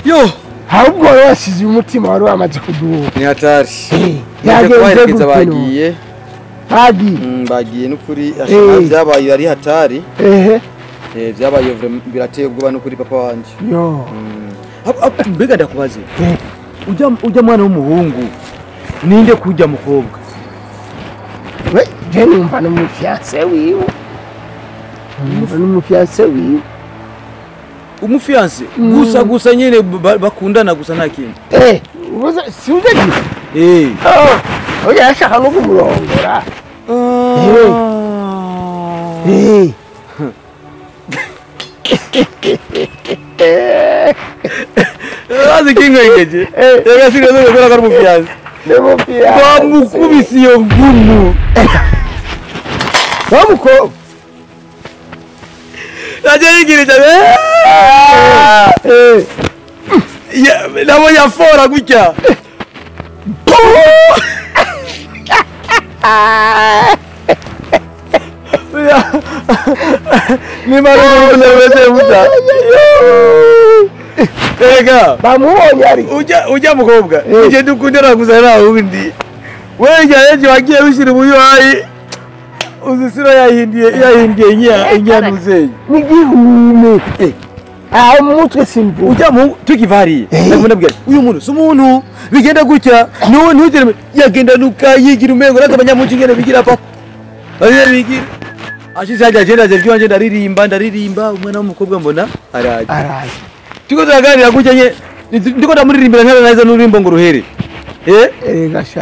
Yo, ahubwo wari wasize umutima wari wamaze kuduha. Ni hatari. Yagenze bagiye. Bagiye. Bagiye n'ukuri byabaye ari hatari. Byabaye birateye ubwoba n'ukuri papa wanje. Yo. Mbega ndakubaze. Ujya mwana w'umuhungu ninde kujya mukobwa? We, je numva n'umufiancé wiwe. N'umufiancé wiwe. Umufiancé gusa gusa nyene bakundana gusa nta kintu. Ubuza sinzi. Oya ashaka no kumurongora. Urazi kingengeje. Rega sinzi gukora ko umufiancé. N'umufiancé. Bamukubise iyo ngumu. Bamuko. Naje cyane. Nabonye afora gutya. Ni mara muta. Erega bamubonye ari ujya mukobwa uje dukundana gusa na wundi. Wewe yaje wagiye wishira ubuyuhayi. Uzisira yahindiye inyanuze. Nigihume. Ah umutwe simbu. Ujya mu tukivariye. Ndamubwira uyu muntu si umuntu bigenda gutya ntugire yagenda nuka yigira umengo naza abanyamuji ngene bigira papa. Ariye bigira. Ashize hajya agenda aje ndaririmba umwana w'umukobwa mbona araje. Araje. Tuko turaganira gutya nye ndiko ndamuririmbira nkara neza n'urimbo ngo ruhere. Erega sha.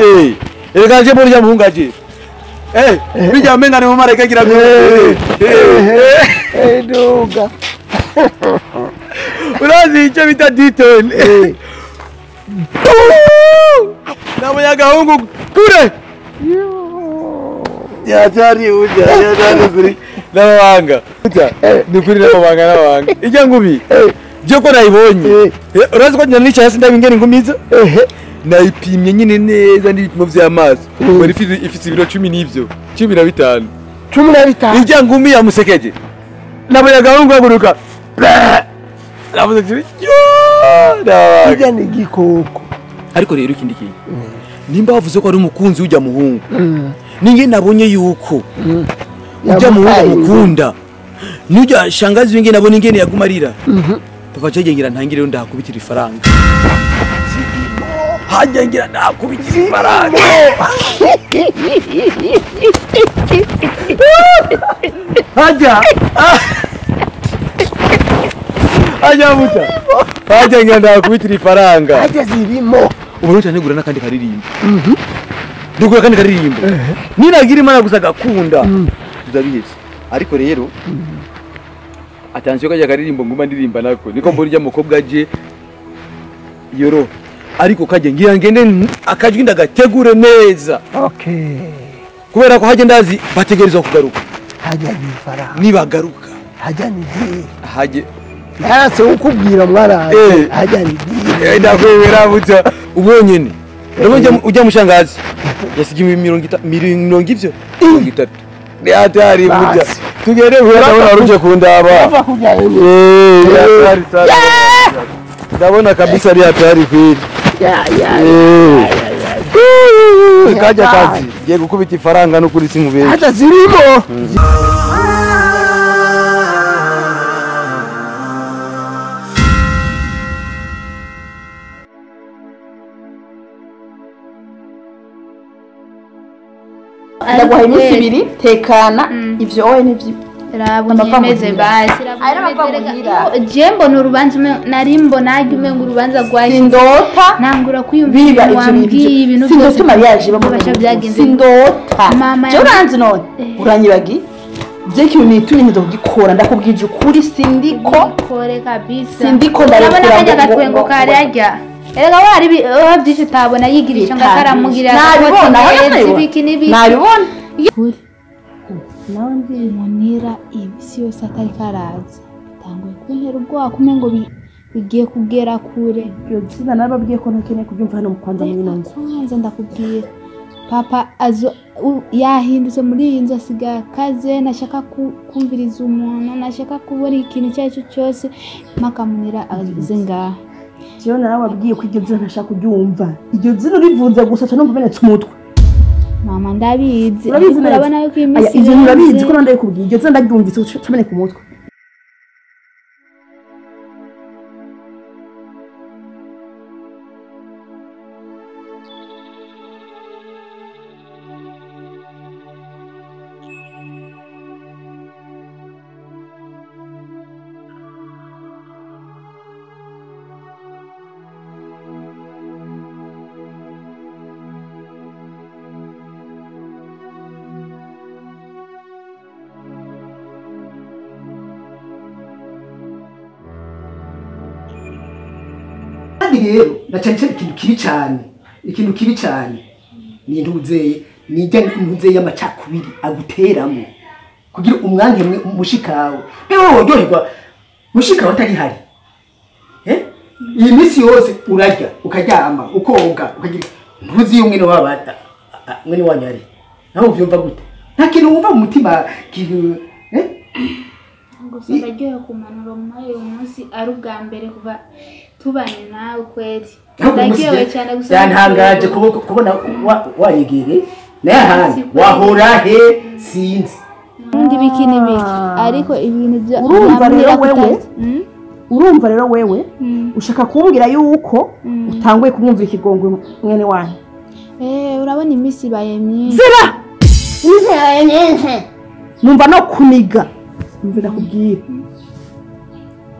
Erega je muri muhungu aje. Bijya menga ni mumareka gira ngo. Duga. Urazi icyo bita diton. Nabonye agahungu kure. Yatari ujya yatari kuri n'abanga. Ni kuri n'abanga n'abanga. Ijya ngubi. Je ko nayibonye. Urazi ko nicaye hasi ndabingene ngumiza? Nayipimye nyine neza n'ibipimo by'amazi. Bari ifite ibiro 10 n'ivyo. 15. 15. Ijya ngumi yamusekeje. Nabonye agahungu haguruka. Navuze ati yo. Ijya ni igikoko. Ariko rero ikindi kintu. Nimba bavuze ko ari umukunzi ujya muhungu. Ninge nabonye yuko ujya muhungu mukunda. Nujya shangazi winge nabonye ingene yagumarira. Papa cyaje ngira ntangire ndakubitira ifaranga. Hajya ngira ndakubitira ifaranga. Hajya. Hajya muta. Hajya ngira ndakubitira ifaranga. Hajya zirimo. Ubu cyane gura nakandi karirimbo. Ndugura kandi karirimbo. Ninagira Imana gusa gakunda. Tuzabiheze. Ariko rero Attention kajya karirimbo nguma ndirimba nako niko mbona ujya mukobwa aje yoro ariko kajye ngira ngende akajwi ndagategure neza. Okay. Kubera ko haje ndazi bategerezwa kugaruka. Hajya ni faranga. Nibagaruka. Hajya ni di. Haje Yarase ukubwira mwana hajya ni di. Ndakwemera buta ubonyene. Urabona ujya mushangazi. Yasigiye mirongo ivyo 30. Ni hatari buta. Tugere ndabona waruje kundaba. Hatari sana. Ndabona kabisa ari hatari kweli. Ya. Kaja kazi. Ngiye gukubita ifaranga no kuri sinkubeye. Hata zirimo. Ndaguha iminsi ibiri tekana ivyo oye n'ivyo rabo nyemeze basi je mbona urubanza nari mbona umengo urubanza rwa sindota nangura kwiyumvira wambwiye ibintu byose sindota mariage bamubasha byagenze sindota je uranzi none uranyibagi je kintu nitumye ndogikora ndakubwije ukuri sindiko kore kabisa sindiko ndarekura kajya gatwengo kare ajya erega wari byinshi utabona yigirisha ngo ataramugira nabibona nabibona nawe Munira ibisi yose atari karaza tanguye kuntera ubwoba kumengo bigiye kugera kure. Iyo zina narababwiye ko ntakeneye kubyumva hano kwanza muri ino nzu. Kwanza ndakubwira papa azo yahindutse muri iyi nzu asigaye akaze nashaka kumviriza umuntu nashaka kubona ikintu icyo ari cyo cyose mpaka Munira aze ngaha. Jewe narababwiye ko iryo zina ntashaka kuryumva. Iryo zina urivuze gusa ca numva menetse umutwe. Mama ndabizi. Urabona yuko imisi ivyo urabizi ko nandaye kubwiye iryo zina ndaryumvise cameneka umutwe. Rero na cyane cyane ikintu kibi cyane ikintu kibi cyane ni ntuzeye nijya ntuzeye y'amacakubiri aguteramo kugira umwanke mushikawe bewe woryoherwa mushikawe atari hari iyi minsi yose urarya ukaryama ukoga ukagira ntuzi iyo mwene waba mwene wanyu ari nawe uvyumva gute nta kintu wumva mu mutima kintu gusa ndaryohewe kumanura muri uyu munsi ari ubwa mbere kuva tubanye nawe kweli ndaryohewe cyane gusa yantangaje kubona wanyegere naye ahandi wahora he sinzi undi biki n'ibiki ariko ibintu bya urumva rero wewe urumva rero wewe ushaka kumbwira yuko utanguye kumwumvira ikigongwe mwene wanyu urabona iminsi ibaye myinshi zira iminsi ibaye myinshi numva no kuniga numva ndakubwira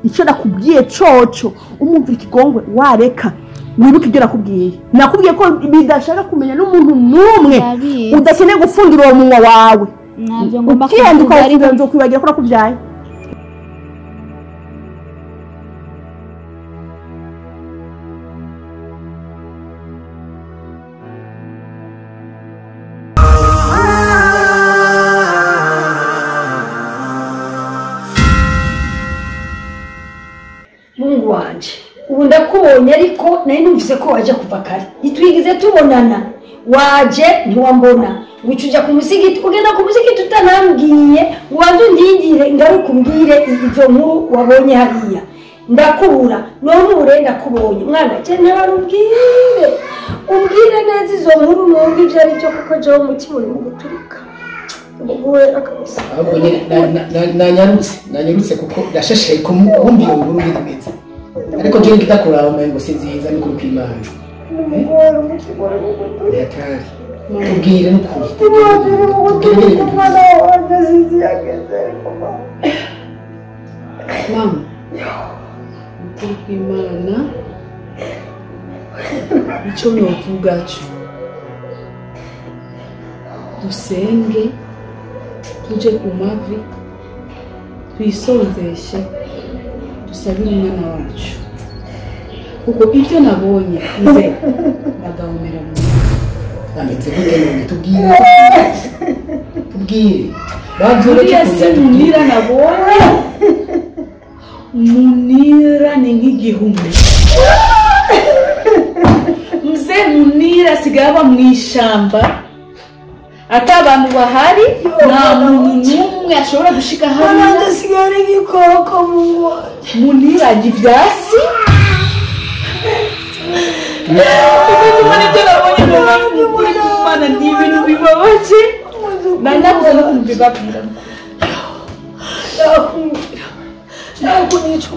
icyo nakubwiye coco umwumvira ikigongwe wareka wibuke ibyo nakubwiye nakubwiye ko bidashaka kumenya n'umuntu n'umwe udakeneye gupfundura uwo munwa wawe ukiyanduka ukavuga nzokwibagira ko nakubyaye. Mungu wanje ubu ndakubonye ariko nari numvise ko waje kuva kare ntitwigize tubonana waje ntiwambona wica ujya ku musigiti ugenda ku musigiti utanambwiye ubanze undindire ngaruke umbwire izo nkuru wabonye hariya ndakubura none ubu rero ndakubonye mwana je ntabarubwire umbwire neza izo nkuru numva ibyo ari byo kuko jewe umutima urimo guturika ahubwo nyine nanyarutse kuko ndasheshe kumva iyo nkuru nyine imeze ariko je ngidakuraba umengo si nziza ni kuri kw'Imana tubwire n'ukuri mama ukuri kw'Imana icyo novuga cyo dusenge tuje ku mavi Twisonzeshe dusabire umwana wacu. Kuko ibyo nabonye nze ndagahomera mu. Ametse gute none tubwire. Tubwire. Buriya si Munira nabonye. Munira ni nk'igihumbi. Mzee Munira asigaye aba mu ishyamba. Ata abantu bahari nta muntu n'umwe ashobora gushika hariya. Asigaye ari igikoko mu Munira arya ivyatsi. Ibyo nabonye Mana ni ibintu bibabaje. Nanabuze no kubibabwira. Nakunica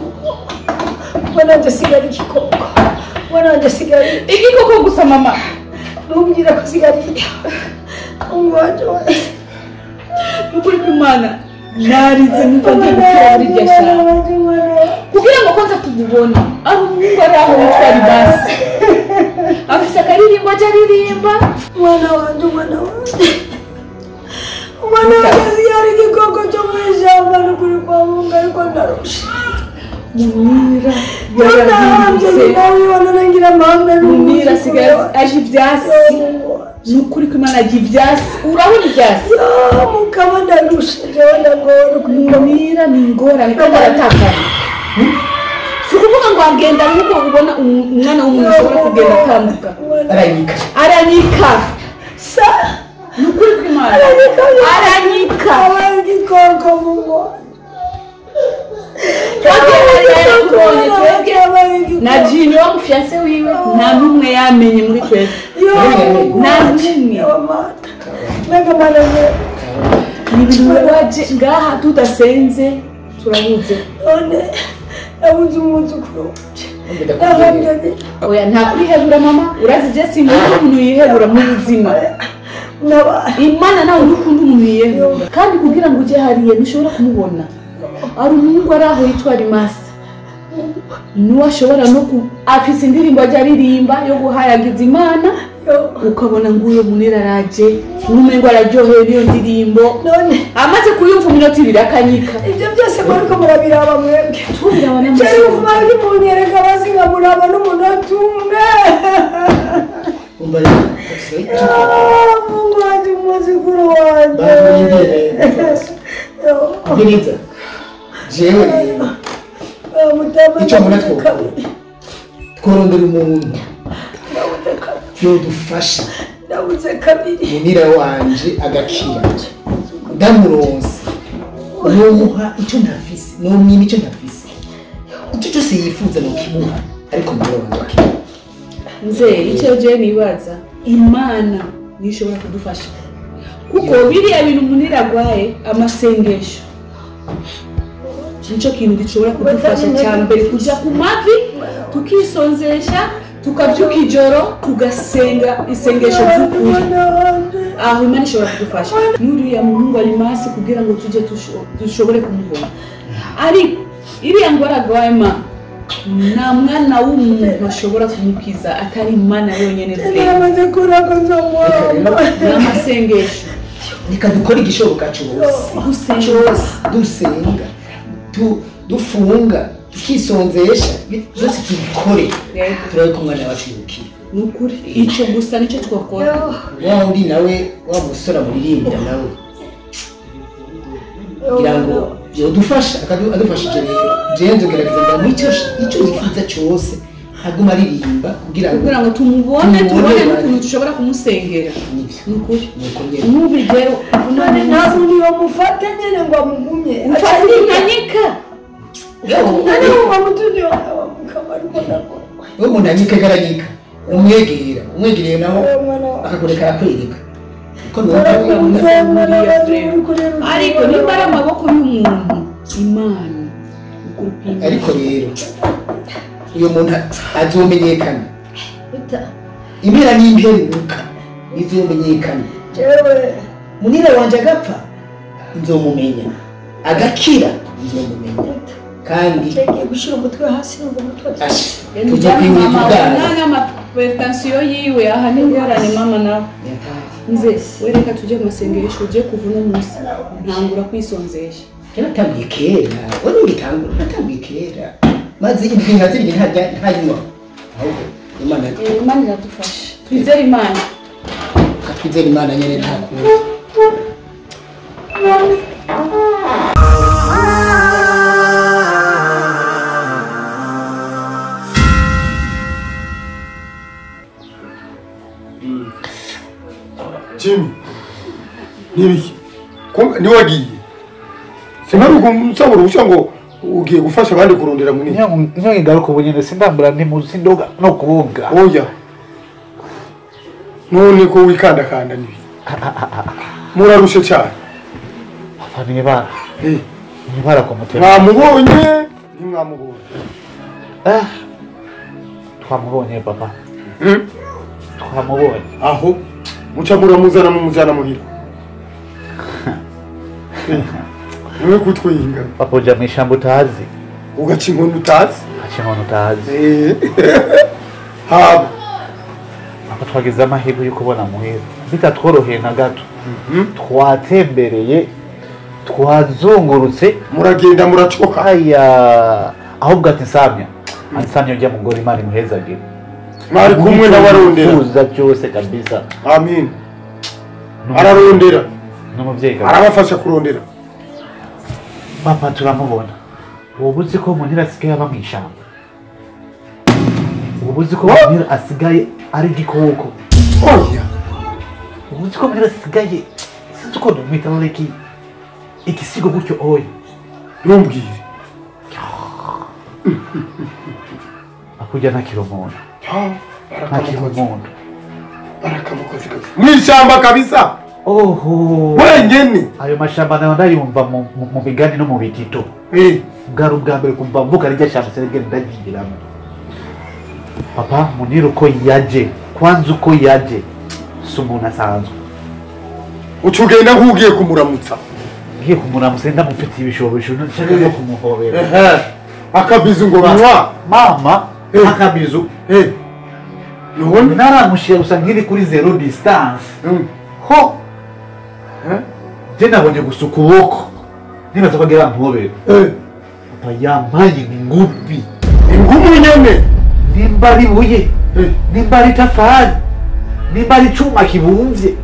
umwana wanjye asigaye ari igikoko. Umwana wanjye asigaye igikoko gusa mama. Ntumbwire ko asigaye ari umwana wanjye. Nukuri kw'Imana narize numva ngiye gupfira muri iryo shyamba. Kugira ngo kwanza tumubone aho umuhungu ari aho witwa Ribasi. Afise akaririmbo ajya aririmba. Umwana wanjye, umwana wanjye. Umwana wanjye asigaye ari igikoko cyo mu ishyamba nukuri kwa Mungu ariko ndarusha. Munira yarahindutse. Munira asigaye aje ivyatsi. Nukuri kw'Imana arya ivyatsi. Urabona ivyatsi? Mukama ndarusha jewe ndagora. Munira ni ingorane kandi aratakara. Si ukuvuga ngo agenda nk'uko ubona umwana w'umuntu ashobora kugenda atambuka. Aranyika. Aranyika. Sa nukuri kw'Imana. Aranyika. Abaye igikoko mu Na Jimmy wa mufiance wiwe nta n'umwe yamenye muri twebwe. Nta n'umwe. Ni ibintu bibabaje ngaha tudasenze turabuze. None nabuze umwuzukuru wanje. Oya nta kwihebura mama, urazi je sinkunda umuntu yihebura mu buzima. Imana nawe ntukunda umuntu yihebura. Kandi kugira ngo uje hariya ntushobora kumubona. Ari umuhungu ari aho yitwa Rimasi. Nuwo ashobora no ku afise indirimbo ajya aririmba yo guhayagiza Imana, ukabona nguyo Munira araje, n'umengo araryohewe n'iyo ndirimbo. None amaze kuyumva iminota ibiri akanyika. Ibyo byose mwariko murabiraba mwebwe. Tubiraba n'amaso. Cyari mwari munyereka basi nkamuraba n'umunota umwe. Umva rero. Mungu wanjye umwuzukuru wanjye. Biriza. Jewe rero. Icyo mbona tworondera umuntu yodufasha. Munira wanje agakira. Ndamuronse. Nomuha icyo ntafise, nomwima icyo ntafise. Icyo cyose yifuza nokimuha, ariko Munira wanje akira. Mzee, icyo je nibaza, Imana nishobora kudufasha. Kuko biriya bintu Munira agwaye amasengesho. Nico kintu gishobora kudufasha cya mbere kuja ku mavi tukisonzesha tukavyuka ijoro tugasenga isengesho ry'ukuri. Aho Imana ishobora kudufasha. N'uriya muhungu Alimasi kugira ngo tuje dushobore kumubona. Ariko iriya ngwara agwaye ma nta mwana w'umuntu ashobora kumukiza atari Imana yonyene. N'amasengesho. Reka dukore igishoboka cyose. Cyose dusenga. Dufunga tukisonzesha byose tubikore turabe ko umwana wacu yukira. Nukuri icyo gusa nicyo twakora. Wa undi nawe wa musore muririmbira nawe kugira ngo yodufasha akadufashije rero je nzogerageza ndamuha icyo yifuza cyose aguma aririmba kugira ngo tumubone tubone n'ukuntu dushobora kumusengera. Nukuri n'ubigero none ntabwo niyo mufate nyene ngo amugumye ufate inkanyika. None ngo mutunyo mukama ariko nako. Wewe umuntu anyika garanyika umwegera umwegereye naho akakureka arakwereka. Ko ariko nimba ari amaboko y'umuntu Imana. Ariko rero uyo muntu azomenyekana. Impera n'imperuka izomenyekana. Munira wanje agapfa nzomumenya, agakira nzomumenya. Kandi ngiye gushyira umutwe hasi numva umutwe nana amapertansiyo yiwe aha ni ingorane mama nawe. Nze wereka tujye mu masengesho ujye kuva uno munsi ntangura kwisonzesha. Natanguye kera wowe ntugitangura natanguye kera maze indwi nka zirindwi ntanywa ahubwo Imana Imana iradufasha twizere Imana twizere Imana nyene nta kundi. Jimmy nibiki niwagiye simaruko nsabura ubushya ngo ugiye gufasha abandi kurondera munini niyo ngaruka ubu nyene sindambura ntimuzi ndoga no kuboga oya none ko wikandakanda nibi murarushe cyane papa nibara nibara ku mutima mwamubonye ntimwamubonye twamubonye papa twamubonye aho muca muramuzana mumujana muhira niwe kutwinga papa uja mw'ishamba utazi ugaca inkono utazi ugaca inkono utazi haba papa twagize amahirwe yo kubona muhira bitatworoheye na gato twatembereye twazungurutse muragenda muracoka aya ahubwo ati nsamya ansamya ujya mugore Imana imuhezagire mwari kumwe n'abarondera fuza cyose kabisa amin ararondera n'umuvyeyi arabafasha kurondera papa turamubona wowe uzi ko Munira asigaye aba mw'ishamba wowe uzi ko Munira asigaye ari igikoko oya wowe uzi ko Munira asigaye sinzi uko ndamwita leki igisigo gutyo oya ntumbwire akujya ntakiri umuntu ntakiri umuntu barakamukoze kabisa mw'ishamba kabisa oho wenyene ayo mashamba nayo ndayumva mu migani no mu bitito bwari ubwa mbere kumva mvuga rirya shamba sinigeze ndagiramo papa Munira uko yaje kwanza uko yaje si umuntu asanzwe uca ugenda nk'ugiye kumuramutsa ngiye kumuramutsa ndamufitiye ibishobisho nshaka no kumuhobera akabizu ngo nywa mama akabizu none naramushiye gusa nkiri kuri zero distance ho je nabonye gusa ukuboko nibaza ko agira mpobera papa yampaye ingubi ingumu nyene nimba ari ibuye nimba ari itafari nimba ari icuma kibumvye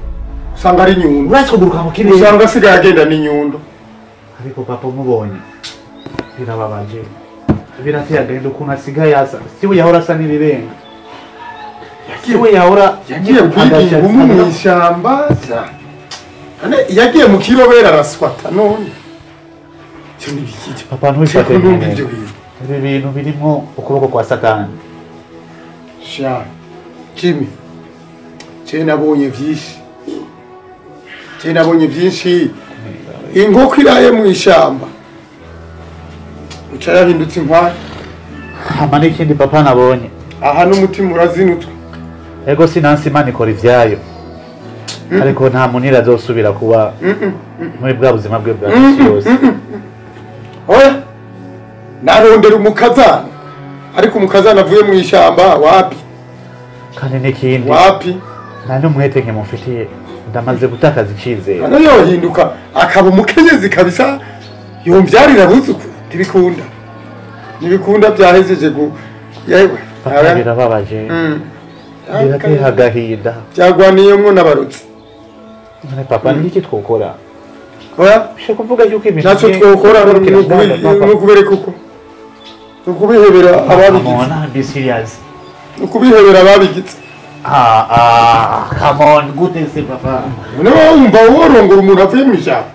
usanga ari inyundo uretse kuguruka mu kirere usanga asigaye agenda n'inyundo ariko papa umubonye birababaje birateye agahinda ukuntu asigaye asa siwe yahora asa n'ibibenga siwe yahora yagiye kwiga ingumu mw'ishyamba yagiye mu kirobera araswata none cyo nibikije papa ntubifate ibyo bintu birimo ukuboko kwa Satani sha Jimmy je nabonye vyinshi je nabonye vyinshi inkoko iraye mu ishyamba uca yahindutse inkware hama n'ikindi papa nabonye aha n'umutima urazinutswe ego sinansi Imana ikora ivyayo ariko nta Munira azosubira kuba muri bwa buzima bwe bwa misi yose oya narondera umukazana ariko umukazana avuye mu ishyamba wapi kandi n'ikindi wapi nta n'umwete nkimufitiye ndamaze gutakaza icizere hano yohinduka akaba umukenyezi kabisa yomvyarira abuzukuru ntibikunda ntibikunda byahejeje gu yewe birababaje birateye agahinda byagwaniyemwo n'abarotsi none papa ni iki twokora oya ushaka kuvuga yuko ibintu ntacyo twokora ni ukubereka uko ni ukubihebera ababigize ni ukubihebera ababigize come on gute se papa none wowe wumva worongora umuntu avuye mu ishyamba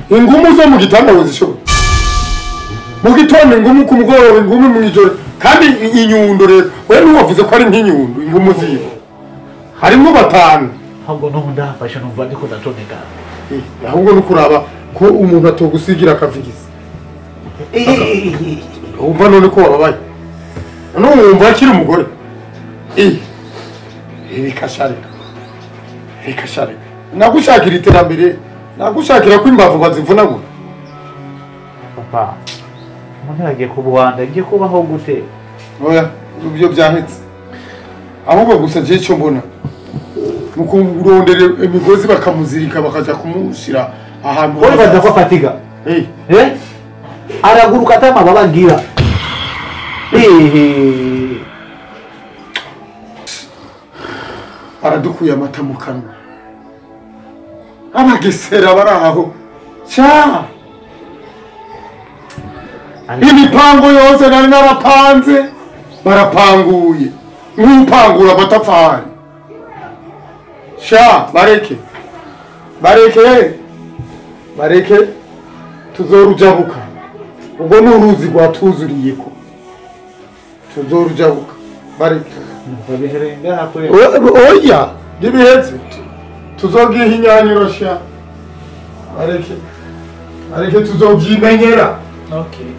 ingumu zo mu gitanda wozishobora mu gitondo ingumu ku mugoroba ingumu mu ijoro kandi inyundo rero we ntiwavuze ko ari nk'inyundo ingumu ziwe harimo batanu ahubwo n'ubu ndahafashe numva ndiko ndatoneka ahubwo no kuraba ko umuntu atogusigira akavigiza wumva none ko wababaye none wumva akiri umugore reka shareka nagushakira iterambere nagushakira ko imbavu bazivunagura papa umuntu yagiye ku Rwanda agiye kubaho gute oya ibyo byahetse ahubwo gusa je cyo mbona nuko urondera imigozi bakamuzirika bakaja kumushira ahantu baza ko fatiga Eh? Araguruka ata mababa agira. Aradukuye amata mu kanwa. Abagesera bari aho. Sha! Imipango yose nari narapanze barapanguye. Nk'upangura amatafari. Sha, bareke. Bareke. Bareke tuzorujabuka. Ubwo ni uruzi rwatuzuriyeko. Tuzorujabuka. Bareke. Oya, ntibiheze. Tuzogiha inyanyuro sha. Bareke. Bareke tuzovyimenyera. Okay.